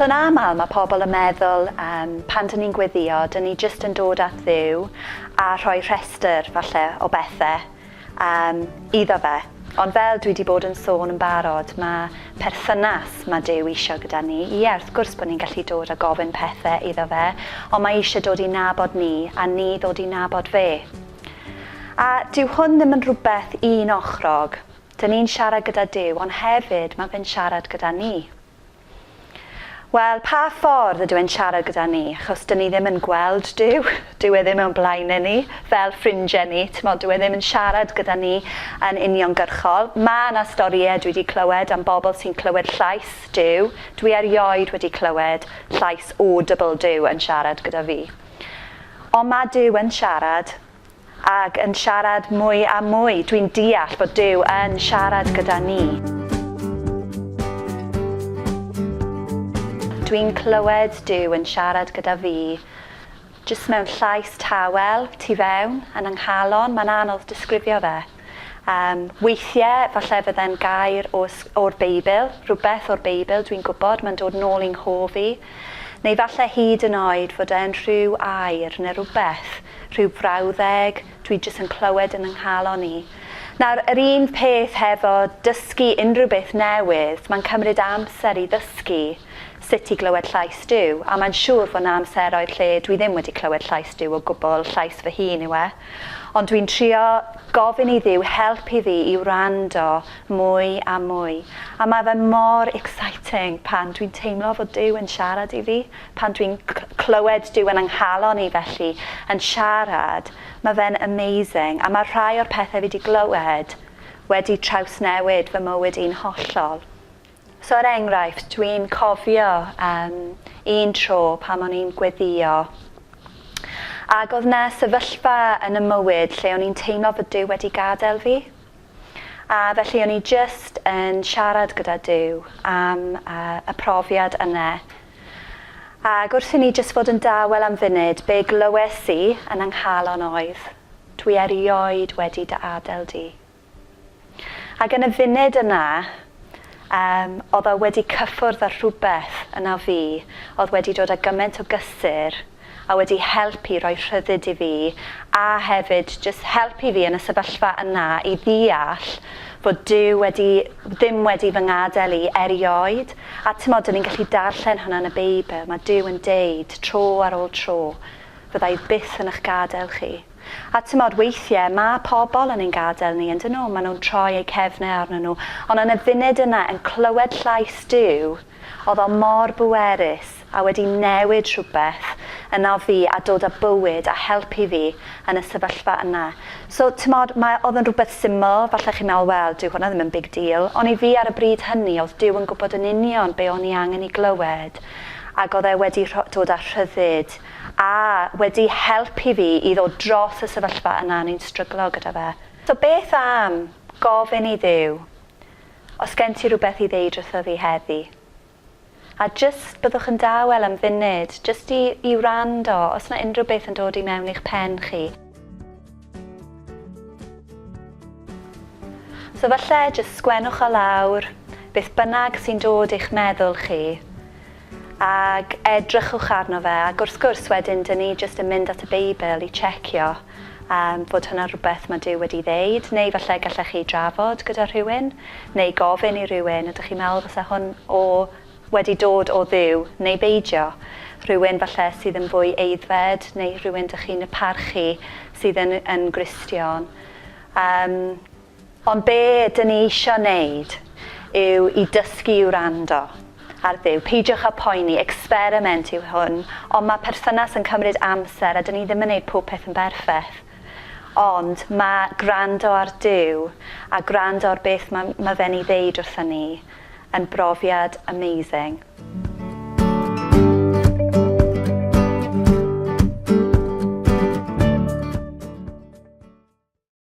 So yn aml mae pobl yn meddwl um, pan dyn ni'n gweddio, dyn ni jyst yn dod at Dduw a rhoi rhestr falle o bethau um, iddo fe. Ond fel dwi wedi bod yn sôn yn barod, mae perthynas mae Duw eisiau gyda ni. Ie, wrth gwrs bod ni'n gallu dod a gofyn pethau iddo fe, ond mae eisiau dod i nabod ni a ni ddod i nabod fe. A dyw hwn ddim yn rhywbeth un ochrog. Dyn ni'n siarad gyda Duw, ond hefyd mae fe'n siarad gyda ni. Wel, pa ffordd ydw e'n siarad gyda ni? Achos dyn ni ddim yn gweld Duw, dyw e ddim o'n blaenau ni, fel ffrindiau ni, timod, dyw e ddim yn siarad gyda ni yn uniongyrchol. Mae yna storïau dwi wedi clywed am bobl sy'n clywed llais Duw. Dwi erioed wedi clywed llais audible Duw yn siarad gyda fi. Ond mae Duw yn siarad, Ac yn siarad mwy a mwy. Dwi'n deall bod Duw yn siarad gyda ni. Dwi'n clywed Duw yn siarad gyda fi jyst mewn llais tawel tu fewn yn 'y nghalon. Mae'n anodd disgrifio fe. Um, weithiau, falle fydde'n gair o, o'r Beibl, rhywbeth o'r Beibl, dwi'n gwybod, mae'n dod nôl i'n nghof i. Neu falle hyd yn oed fod e'n rhyw air neu rhywbeth, rhyw frawddeg, dwi jyst yn clywed yn 'y nghalon i. Nawr, yr un peth hefo dysgu unrhyw beth newydd, mae'n cymryd amser i ddysgu sut i glywed llais Duw, a mae'n siŵr fod 'na amseroedd lle dwi ddim wedi clywed llais Duw o gwbl, llais fy hun yw e. Ond dwi'n trio gofyn i Dduw helpu fi i wrando mwy a mwy. A mae fe mor exciting pan dwi'n teimlo fod Duw yn siarad i fi, pan dwi'n clywed Duw yn 'y nghalon i felly yn siarad, mae fe'n amazing. A mae rhai o'r pethau fi 'di glywed wedi trawsnewid fy mywyd i'n hollol. So er enghraifft, dwi'n cofio um, un tro pan o'n i'n gweddio ac oedd 'na sefyllfa yn y mywyd lle o'n i'n teimlo fod Duw wedi gadael fi. A felly o'n i jyst yn siarad gyda Duw am uh, y profiad yna. Ac wrth i ni jyst fod yn dawel am funud, be glywes i yn 'y nghalon oedd, dwi erioed wedi dy adael di. Ac yn y funud yna, yym, oedd o wedi cyffwrdd â rhywbeth yna fi, oedd wedi dod â gymaint o gysur a wedi helpu rhoi rhyddid i fi, a hefyd jyst helpu fi yn y sefyllfa yna i ddeall fod Duw wedi, ddim wedi fy ngadael i erioed. A timod, 'dyn ni'n gallu darllen hwnna yn y Beibl, mae Duw yn deud tro ar ôl tro, fydda i byth yn eich gadael chi. A timod, weithiau, mae pobl yn ein gadael ni, yn dyn nhw? Maen nhw'n troi eu cefnau arnyn nhw. Ond yn y funud yna, yn clywed llais Duw, oedd o mor bwerus a wedi newid rhywbeth yno fi a dod â bywyd a helpu fi yn y sefyllfa yna. So, timod, mae, oedd yn rhywbeth syml, falle chi'n meddwl, wel, dyw hwnna ddim yn big deal. Ond i fi ar y bryd hynny, oedd Duw yn gwybod yn union be o'n i angen i glywed, ac oedd e wedi dod â rhyddid a wedi helpu fi i ddod dros y sefyllfa yna o'n i'n stryglo gyda fe. So beth am gofyn i Dduw os gen ti rhywbeth i ddeud wrtho fi heddi? A jyst byddwch yn dawel am funud, jyst i, i wrando os yna unrhyw beth yn dod i mewn i'ch pen chi. So falle jyst sgwennwch o lawr, beth bynnag sy'n dod i'ch meddwl chi, Ac edrychwch arno fe, ac wrth gwrs wedyn 'dyn ni jyst yn mynd at y Beibl i checio yym fod hwnna'n rhywbeth mae Duw wedi ddeud, neu falle gallech chi drafod gyda rhywun, neu gofyn i rywun, ydych chi'n meddwl fysa hwn o wedi dod o Dduw neu beidio? Rhywun falle sydd yn fwy aeddfed, neu rhywun dych chi'n parchu sydd yn yn Gristion. Yym. Ond be dyn ni isio neud yw i dysgu i wrando ar Dduw. Peidiwch â poeni, experiment yw hwn, ond mae perthynas yn cymryd amser a dyn ni ddim yn neud pob peth yn berffeth. Ond mae gwrando ar Duw a gwrando ar beth mae, mae fe'n ei ddeud wrthon ni yn brofiad amazing.